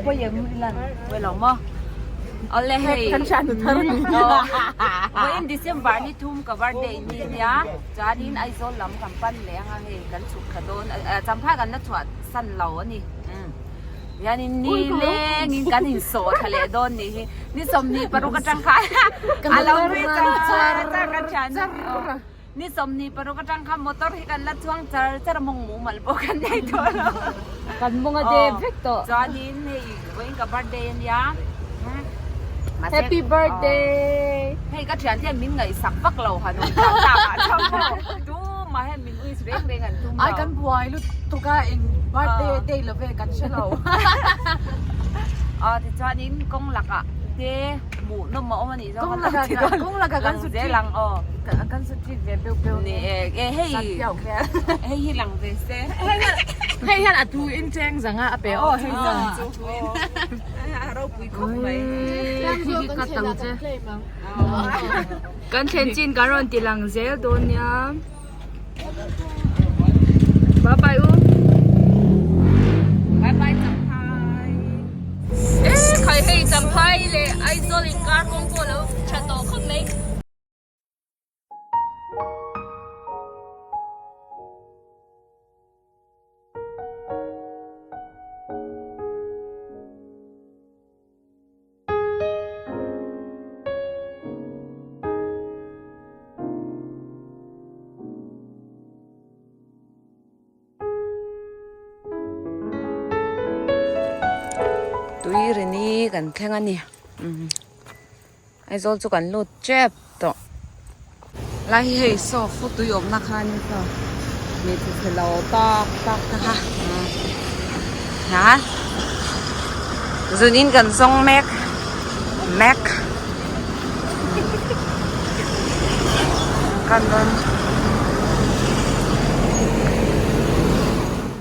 Pawh em ilan pawh lo maw awle hei Kan hriat nu thar ni. Vawiin December ni thum ka birthday ni nia chuanin Aizawl lam kan pan leh anga hei kan chhuk thla dawn Champhai kan la chhuah san lo a ni hianin ni lengin kan insawh thla leh dawn nih hi ni 26 atang khan a lo ri char char ka thian Ni 26 atang khan motor hi kan la chuang char char a mawng mumal pawh kan nei tawh lo. Kan mawng a de vek tawh. Chuanin hei vawiin ka birthday a nia. Happy birthday! Hei ka thian hian min ngaihsak vak lo han awm tak tak ah chuan maw tumah hian min wish reng reng an tum lo. Ai kan buai lutuk a eng birthday day lo ve kan hre lo. Aw tichuanin kawng lakah te hmuh nawm a awm a nih zawng a lo ti dawn. Kawng lakah kan Lang zel ang aw. Kan su treat ve beuh beuh ni e hei hei hi lang ve se. Hei hian a thu in cheng zang a a pe aw hei zawng chu. A ropui khawp mai. Ka tang che. Kan thlen chin kan rawn ti lang zel dawn nia. Bye bye u. Bye bye Champhai. E khai hei Champhai leh Aizawl inkar kawng pawh lo tha tawh khawp mai. Tui rini kan thleng a ni Aizawl chu kan lut tep tawh lai hi hei saw food tui awmna kha a ni saw hmeichhe chhe lo tak tak te kha hna zunin kan zawng mek mek kan rawn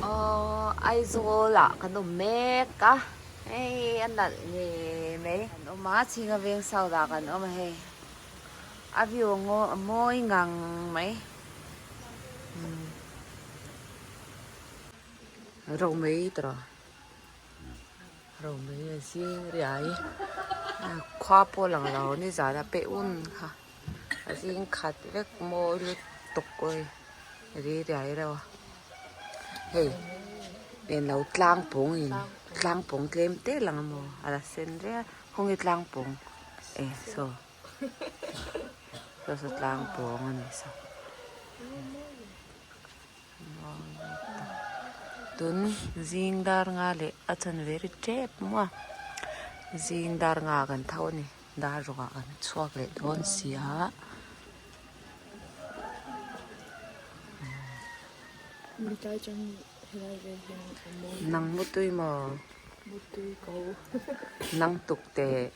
aw Aizawl ah kan awm mek a hei a nalh ngei mai kan awm a chhinga veng south ah kan awm a hei. A view a mawi ngang mai. Romei tawh romei a zing riai khua pawh lang lo nizan a pe un kha a zing khat vek mawi lutuk awi ri riai reuh a hei eng lo tlang pawng in tlang pawng tlem te lang a maw a la sen riai a khawnge tlang pawng e saw. Saw saw tlang pawng a ni saw tun zing dar nga leh a chanve ri tep maw a zing dar nga kan tho a ni dar rawk ah kan chhuak leh dawn si a. Nang mutui maw nang tuk teh.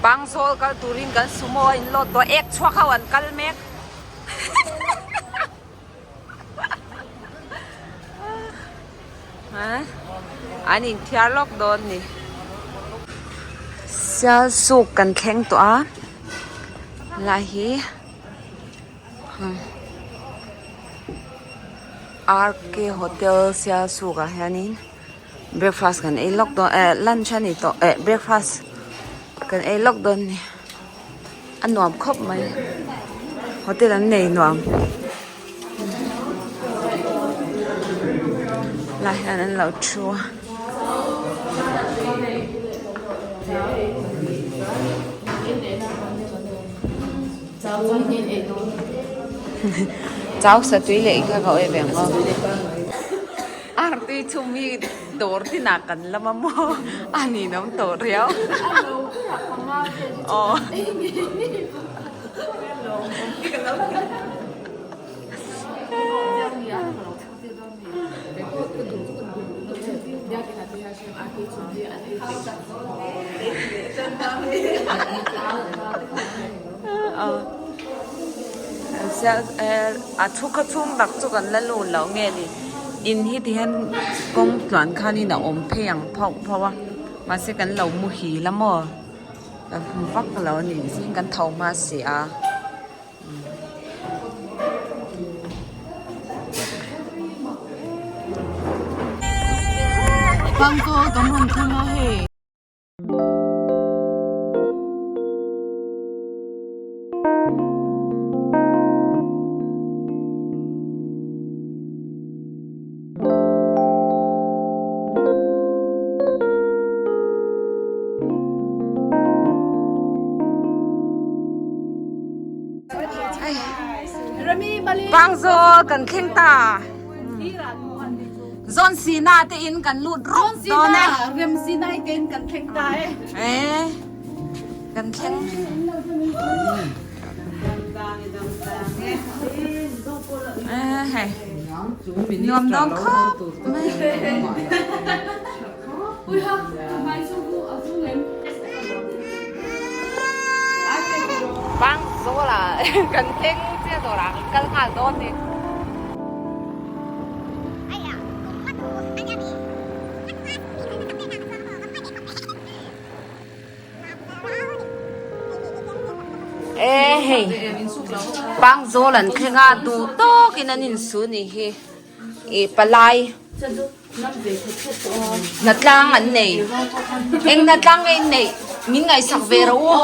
Pangzawl kal turin kan sumo a inlawt tawh ek chhuak ho an kal mek. An inthiar lawk dawn ni. Sial suk kan thleng tawh a lai hi RK Hotel Sialsuk ah hianin. Breakfast kan ei lawk dawn eh lunch a ni tawh eh breakfast kan ei lawk dawn a ni a nuam khawp mai hotel an nei nuam lai hian an lo thu a. Chau satui leh kha ka awih ve ang aw. Ar tui chhum hi dawr tinah kan la mamawh a ninawm tawh riau. Aw. A thu kha chhung tak chu kan la lut loh nge ni in hi ti hian kawng tluan khanin a awm phei ang phauh phauh a mahse kan lo muhil a maw kan hmu vak lo a ni zing kan tho hma si a. Pangzawl kan rawn thleng a hei. Pangzawl kan thleng ta. Zawn Sina te in kan lut rawk dawn e. Rem Sinai te in kan thleng ta e. E kan thleng. E hei. Nuam dawn khawp mai. Pangzawl ah kan thleng chiah dawrah kan kal nghal dawn ni. E hei Pangzawl an thleng a duh tawkin an insu ni hi ih palai. Hnatlang an nei. Eng hnatlang nge in neih? Min ngaihsak ve rawh u.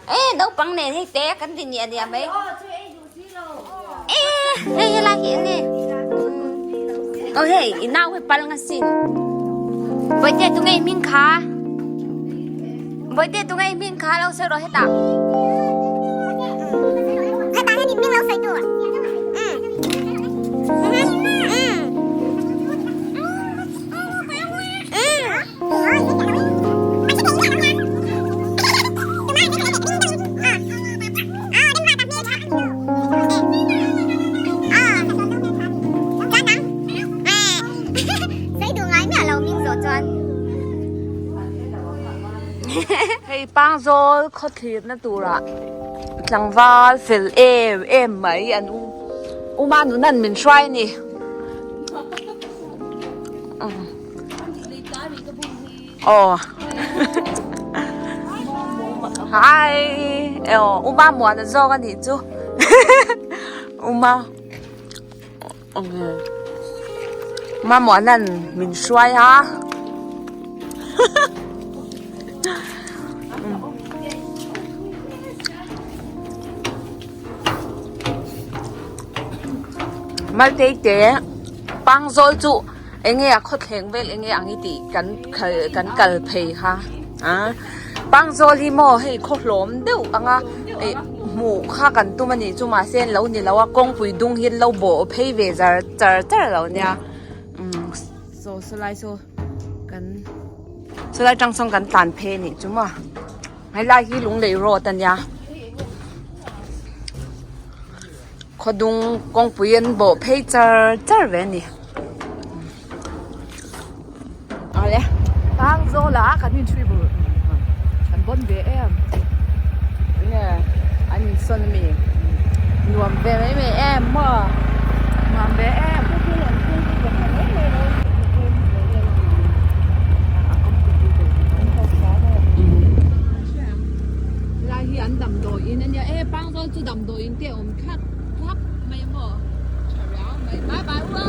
Ê naupang nen hei te kan ti nia nia mai. Ê hei helai hi enge. Aw hei i nau hi pal nga sin. Bawihte tunge i hming kha? Bawihte tunge i hming kha lo sawi rawh hetah. Hetah hian i hming lo sawi tur. Hei Pangzawl khawthlirna turah tlangval fel em em mai an u Uma nunan min hruai a ni. Aw Hi aw Uma muan a zawk a nih chu Uma Uma muanan min hruai a Maltei te Pangzawl chu enge a khawthleng vel enge ang i tih kan kan kal phei kha a Pangzawl hi maw hei khaw hlawm deuh anga ih hmuh kha kan tum a nih chu mahse an lo ni lo a kawngpui dung hi an lo bawh phei ve zar char char lo nia umm saw sawlai saw kan sawlai tang sawn kan tlan phei a nih chu maw helai hi Lunglei road a nia. Khawdung kawngpui an bawh phei char char ve a ni. Awle. Pangzawl ah kan inchhui bur kan bawn ve em. Nge an insawn ami nuam ve mai mai em maw nuam ve em. Lai hi an damdawi in ania e Pangzawl chu damdawi in te awm thlap thlap mai a maw tha riau mai bye bye ua.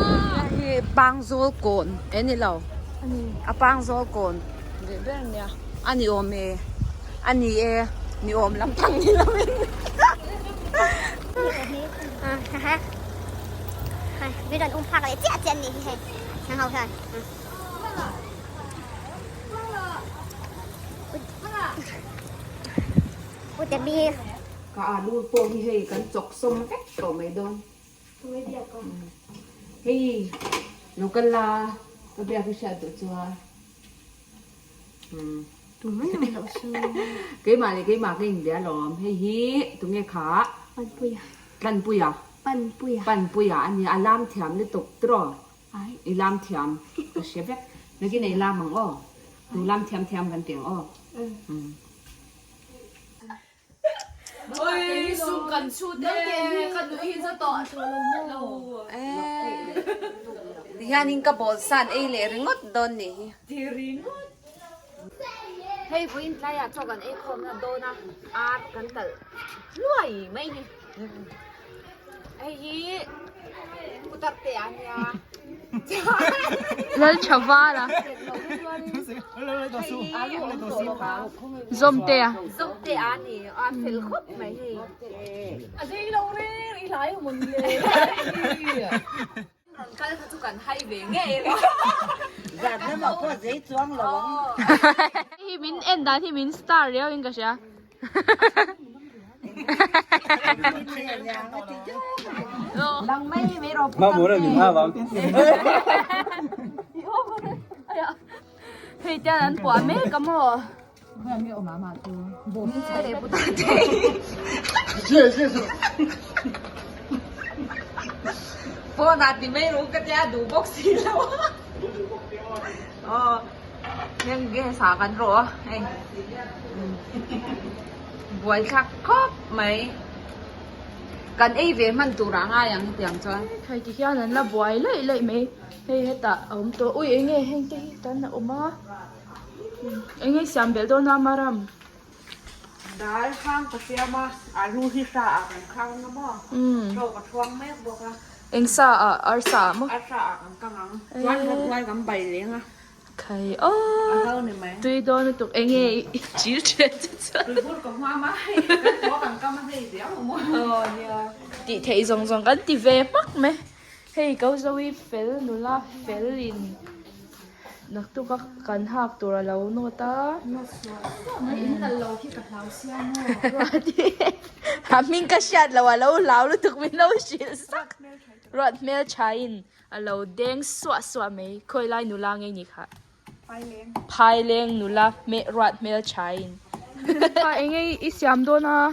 Hei hi Pangzawl kawn e ni lo a Pangzawl kawn ve ber ania a ni awm e a ni e ni awm lam thang ni lo in. Min rawn um phak leh chiah chiah an nih hi hei nang ho hian. U Debbie. Ka alu pawh hi hei kan chawk sawm vek tawh mai dawn. Hei lo kal la ka biak i hriat duh chuan. Keimah leh keimah ka inbia alawm. Hei hi tunge kha? Panpuia. Tlanpuia. Panpuia. Panpuia a nia, a lam thiam lutuk tiraw? I lam thiam ka hre vek. Nakin ei lam ang aw. Tu lam thiam thiam kan ti ang aw. Oi sum kan chhut e ka nuih hi za tawh lo. Tihianin ka bawl san ei leh ringawt dawn nih hi. Hei vawiin tlaiah chaw kan ei khawmna dawn a, ar kan talh hluai mai ni. Hei hi putar te a nia. Lal tha val a. Zawm te a. Zawm te a ni a fel khawp mai hei. A zei lo reng i hlai a mawn le. Rawn kal kha chu kan hai ve ngei lo. Zan lamah pawh zei chuang lo ang. Hei min en dan hi min star riau in ka hria. Hei tian an puah mek a maw. Phone ah ti mai ru ka tia duh bawk si lo a. Heng gas ah kan rawh a hei buai thlak khawp mai kan ei ve hman tur ah ngai ang hetiang chuan. Hei ti hian an la buai laih laih mai hei hetah a awm tawh ui eng nge heng te hi tan a awm a eng nge siam belh dawn a maram. Dal khang ka siam a alu hi sa ah kan khang ang maw chaw ka chhuang mek bawk a. Eng sa ah arsa ah maw? Arsa ah kan kang ang chuan rawtuai kan bai leng a. Khai aw tui dawn lutuk eng nge i chil then chu chuan. Tuibur ka hmuam a hei kan thaw kan kam a hei diau a maw. Aw nia tih theih zawng zawng kan ti ve hmak mai hei ko zoe fel nula fel in naktuk a kan hak tur a lo nawt a. Nawt suah suah mai in nalh lo khi ka hlau sia maw. A hming ka hriat loh a lo hlau lutuk min lo hrilh sak ruat hmelthain A lo deng suah suah mai. Khawi lai nula ngei ni kha? Phaileng. Phaileng nula hmeh ruat hmel thain. Pa eng nge i siam dawn a?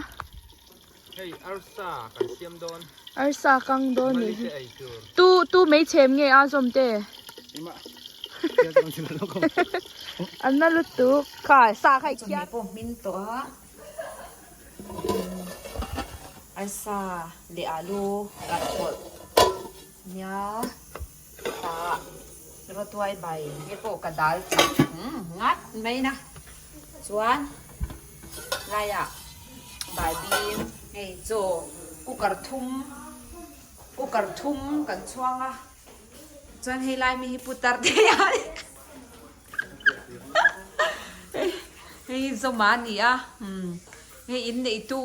Hei arsa kan siam dawn. Arsa kang dawn ni hi. Mali te ei tur. Tu tu meichhem nge a zawm te? Ima. An na lutuk. Kha sa kha i khian. Chawhmeh pawh hmin tawh a. Arsa leh alu rat pawlh. Nia tah rawtuai bai te pawh ka dal chak ngat mai na chuan laiah bai bim hei chaw cooker thum cooker thum kan chhuang a chuan hei lai mi hi putar te a ni hei hi zawma a ni a hei inneitu.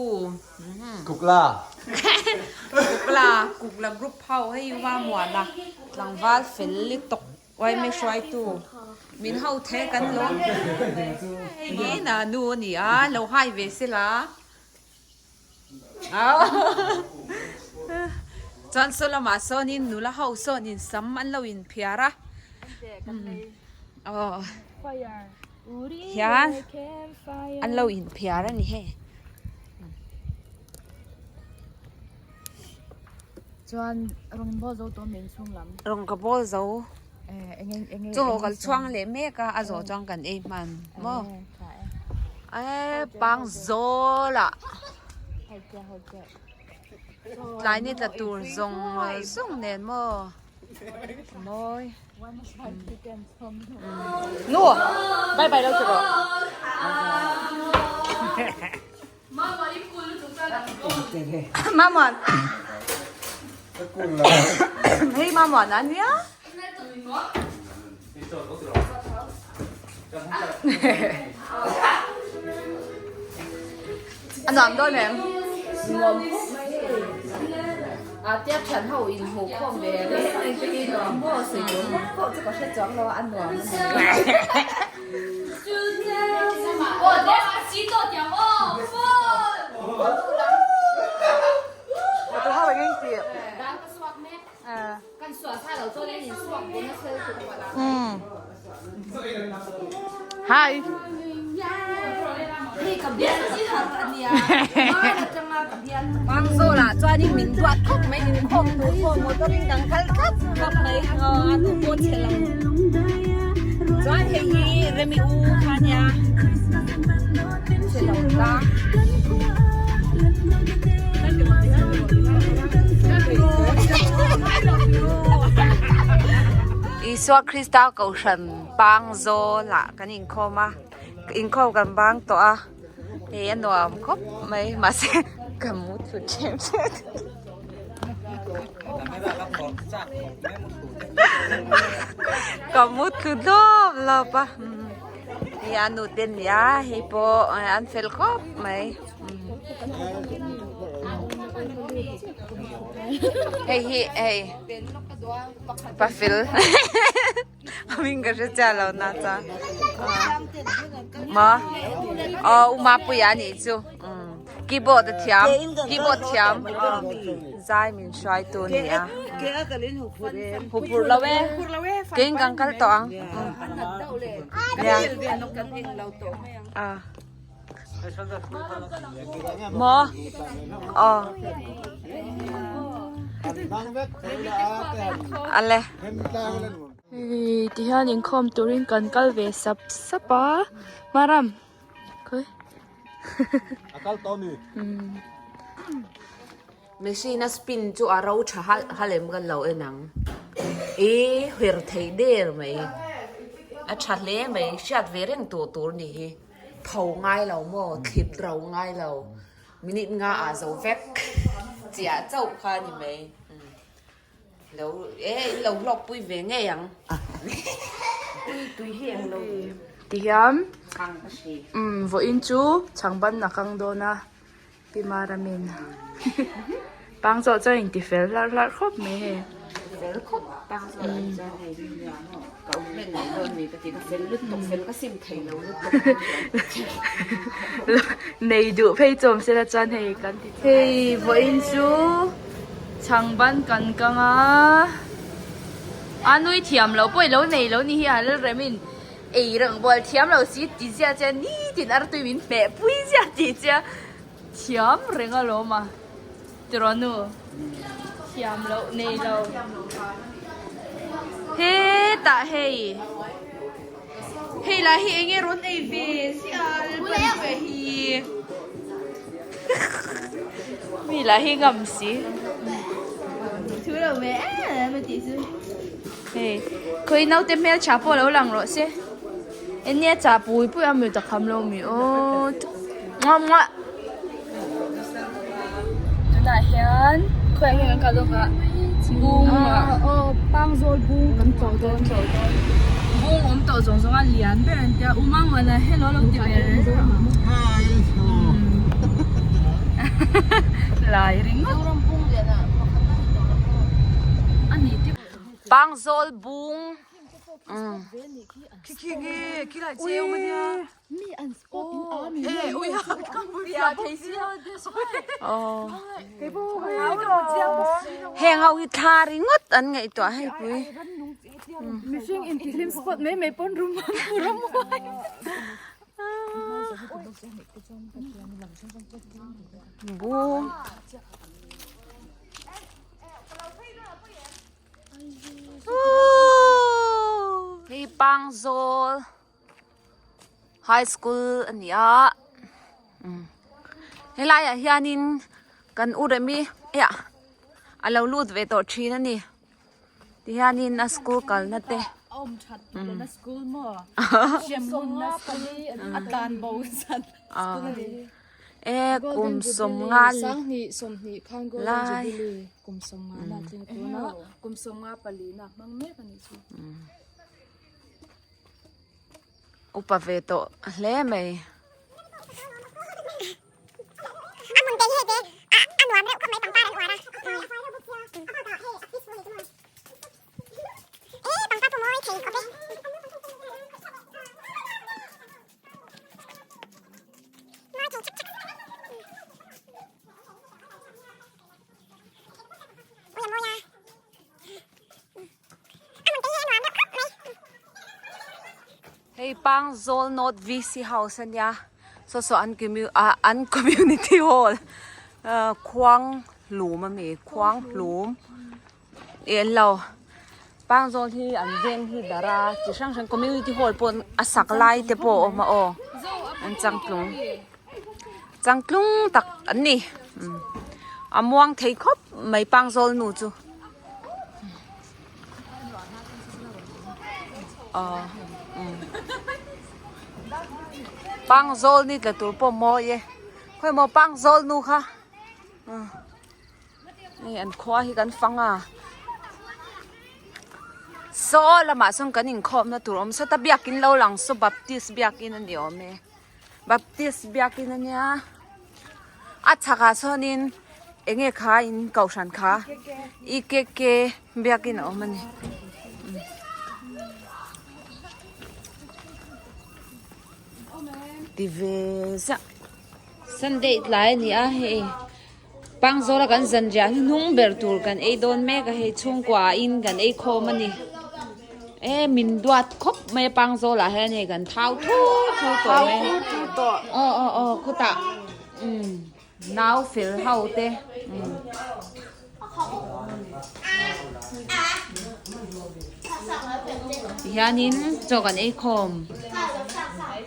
Kukla. Kukla, Kukla group ho hei Uma Muana tlangval fel lutuk uaime hruaitu min ho the kan lawm hei hi na nu a ni a lo hai ve sela chuan saw lamah sawnin nula ho sawnin sam an lo inphiar a aw hian an lo inphiar a ni hei. Chuan rawng bawl zo tawh min chhung lam. Rawng ka bawl zo. Chaw kan chhuang leh mek a, a zawh chuan kan ei hman maw. E pang zawl ah tlai ni tla tur zawng zawng nen maw. Mawi. Nu bye bye lo ti rawh. Mamuan Hei Mamuan a nia. A nuam dawn em? Nuam khawp mai hei. A tia thian ho in hmuh khawm ve reng reng te hi nuam maw sawi tur vak pawh chu ka hre chuang lo a a nuam a ni. Hi. Mangzawlah chuanin min duat khawp mai in khawm tur pawh motor in kan kal thlap thlap mai a tu pawh chhe lo chuan hei hi Remi u kha nia chhe lo ta. Isua Krista Kohhran pang zawlah kan inkhawm a, inkhawm kan bang tawh a, hei a nuam khawp mai mahse ka mu thlu ṭhem ṭhem ka mu thlu lawp lawp a hei a nu te nia hei pawh an fel khawp mai. Hei hi hei pafel hming ka hre chiah lo na cha maw aw u mapuia a nih chu keyboard a thiam keyboard thiam zai min hruai tu a ni a huphurh lo e keiin kan kal tawh ang nia. Maw? Aw. Ale. Hei tihian inkhawm turin kan kal ve sap sap a Maram khawi Machine a spin chu a ro tha halh halh em kan lo en ang i her theih der mai a tha hle mai hriat ve reng tawh tur ni hi. Tho ngai lo maw, thlip ro ngai lo, minute nga ah zo vek chiah chauh kha a ni mai. Lo e in lo hlawk pui ve ngei ang. Tihian vawiin chu chhangban a kang dawn a. Pi Maramin pang zawh chuan inti fel hlarh hlarh khawp mai hei. Fel khawp pang zawh an chuan hei ka awm hlen mai dawn ni ka ti ka fel lutuk fel ka sim thei lo lutuk. Nei duh phei chawm sela chuan hei kan ti hei vawiin chu chhangban kan kang a a nui thiam loh pawh i lo nei lo ni hi a Lalremin. Ei reng bual thiam lo si ti zia che nitin artui min hmeh pui zia tih che thiam reng alawm a tiraw nu thiam loh nei lo hetah hei hei lah hi enge rawn ei ve chiah a lalpan ve hi mi lah hi ngam si thu lo ve em a tih chu. Hei khawi naute hmeltha pawh lo lang rawh se enge chah pui pui a mi ta kham lo mi aw muah muah tunah hian khawiah nge kan kal dawn kha bung ah aw pangzawl bung kan tlawh dawn tlawh dawn bung awm tawh zawng zawng a lian ber an tia u Mangwana hello lo ti ber lai ringawt ani te Pangzawl bung heng ho hi thla ringawt an ngaihtuah hei pui. Bung. Hei Pangzawl High School a ni a helaiah hianin kan u Remi eah a lo lut ve tawh thin a ni tihianin a school kalna te. E kum sawmnga lai upa ve tawh hle mai. Hei Pangzawl North VC House a nia saw saw an ah an community hall ah khuang hlum a mi khuang hlum. Ih an lo Pangzawl hi an veng hi dar a chi hrang hrang community hall pawh a sak lai te pawh a awm a aw an changtlung changtlung tak an ni a muang thei khawp mai Pangzawl nu chu. Aw umm Pangzawl ni tla tur pawh mawi e khawi maw Pangzawl nu kha umm hei an khua hi kan fang a saw lamah sawn kan inkhawmna tur awm sawt a biakin lo lang saw baptist biakin a ni awm e baptist biakin a nia a chhakah sawnin eng nge kha in kohhran kha EKK biakin a awm a ni. Ti ve ziah Sunday tlai a ni a hei Pangzawla kan zanriah hnuhnung ber tur kan ei dawn mek a hei chhungkua in kan ei khawm a ni e min duat khawp mai a Pangzawlah hian hei kan thau thur thur tawh mai aw aw aw khutah umm nau fel ho te umm. Tihianin chaw kan ei khawm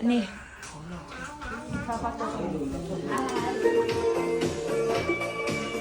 a ni.